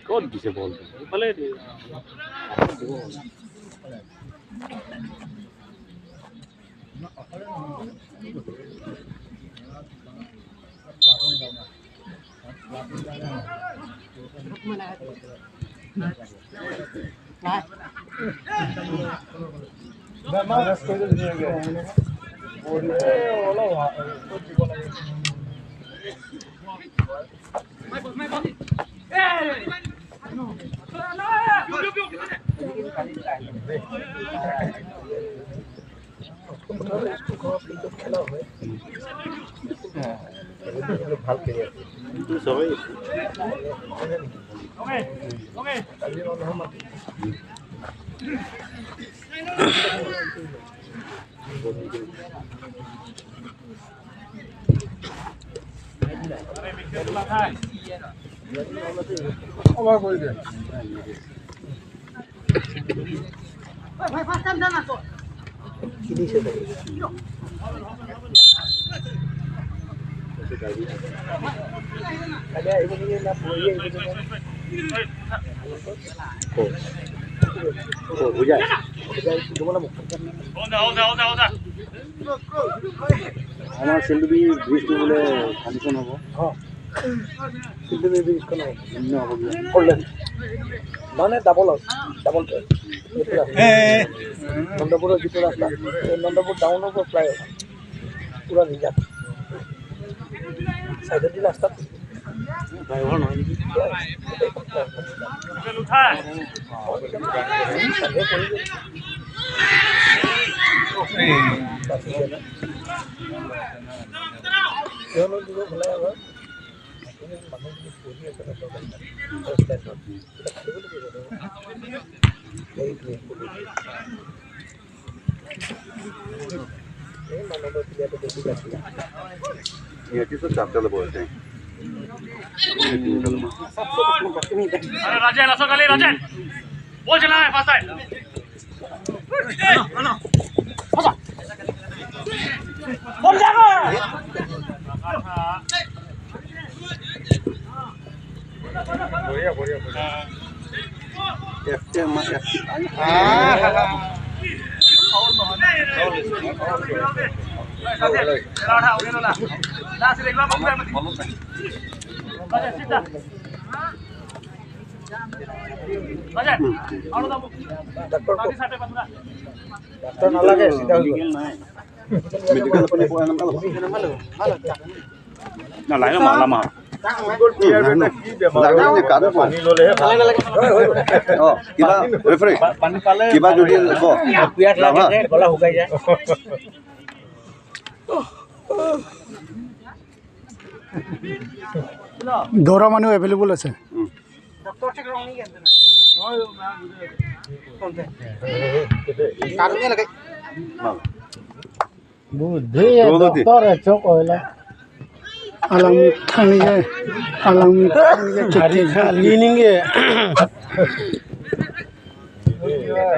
ক'ত দিছে বলটো ইফালে দিব। আমাৰ শিলডুবি ব্ৰিজটো বোলে কমিশ্যন হ'ব। শিলডুবি ব্ৰিজখন হ'ব মানে ডাবল ডাবল ট্ৰেক। নন্দপুৰৰ যিটো ৰাস্তা, এই নন্দপুৰ টাউনৰ পৰা ফ্লাইঅভাৰ পূৰা ৰিজাৰ্ভ চাইডত ৰাস্তাত ফ্লাইঅভাৰ নহয় নেকি? কিয়নো দিব ফ্লাইঅভাৰ মানুহখিনি পঢ়ি আছে এই মানৱৰ ক্ৰিয়াটো বেছি আছিলে। राजेन असो गाली राजेन बॉल चला है फास्ट है। बॉल जाएगा। बढ़िया बढ़िया बढ़िया। एफ एम एफ ডাক্তৰ নালাগে চিধা হৈ গ'ল। কিবা যদি গলা শুকাই যায়। দৌৰা মানুহ এভেইলেবল আছে।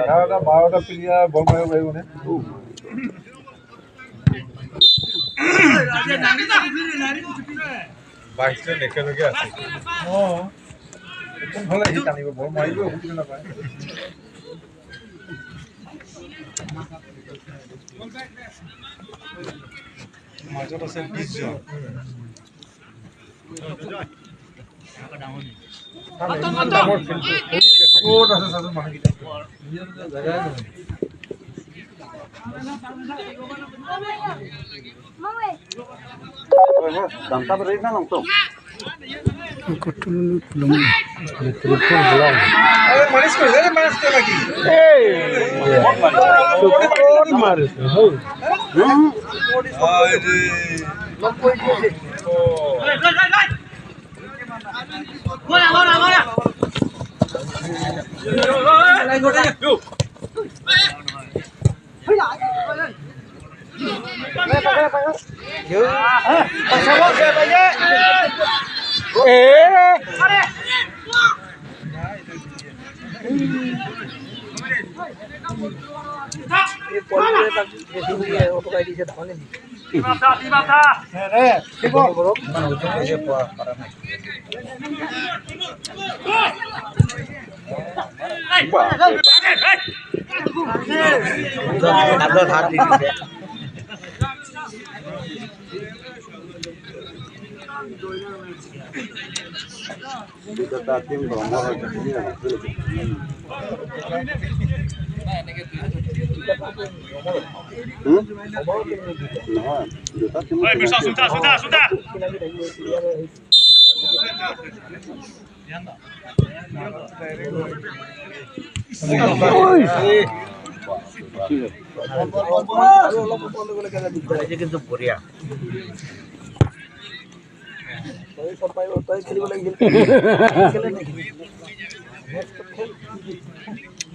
11টা 12টা প্লেয়াৰ বল মাৰিব পাৰিবনে? 22জন একেলগে আছে। অঁ, কোনফালে সি টানিব? বল মাৰিব সুবিধা নাপায়। মাজত আছে 20জন। ক'ত আছে চাচোন মানুহকেইটা? জেগাই নহয়।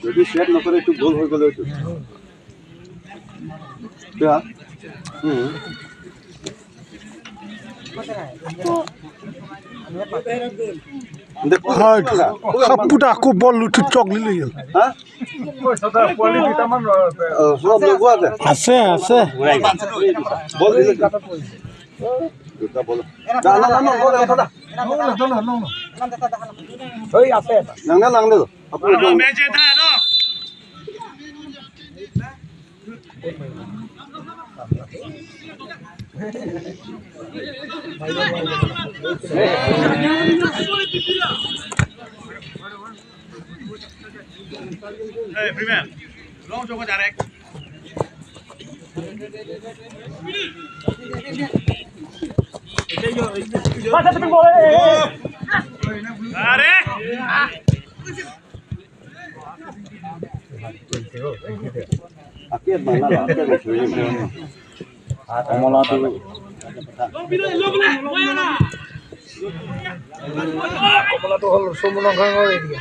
যদি শেয়ার নকৰে এইটো গ'ল হৈ গ'লে এইটো বেয়া। সাপুটা আকৌ বল চক লৈ গ'ল। আছে আছে কমলাটো হ'ল চমুনগাঁৱৰ এৰিয়া।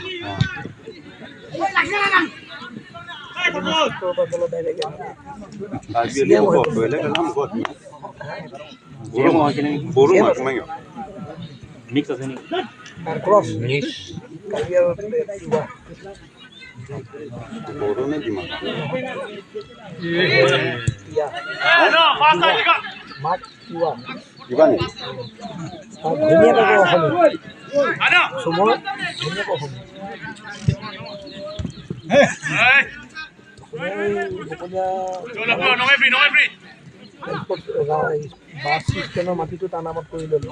বাছ ষ্টেণ্ডৰ মাটিটো তাৰ নামত কৰি ল'লো,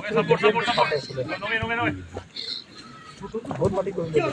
বহুত মাটি কৰি ল'লো।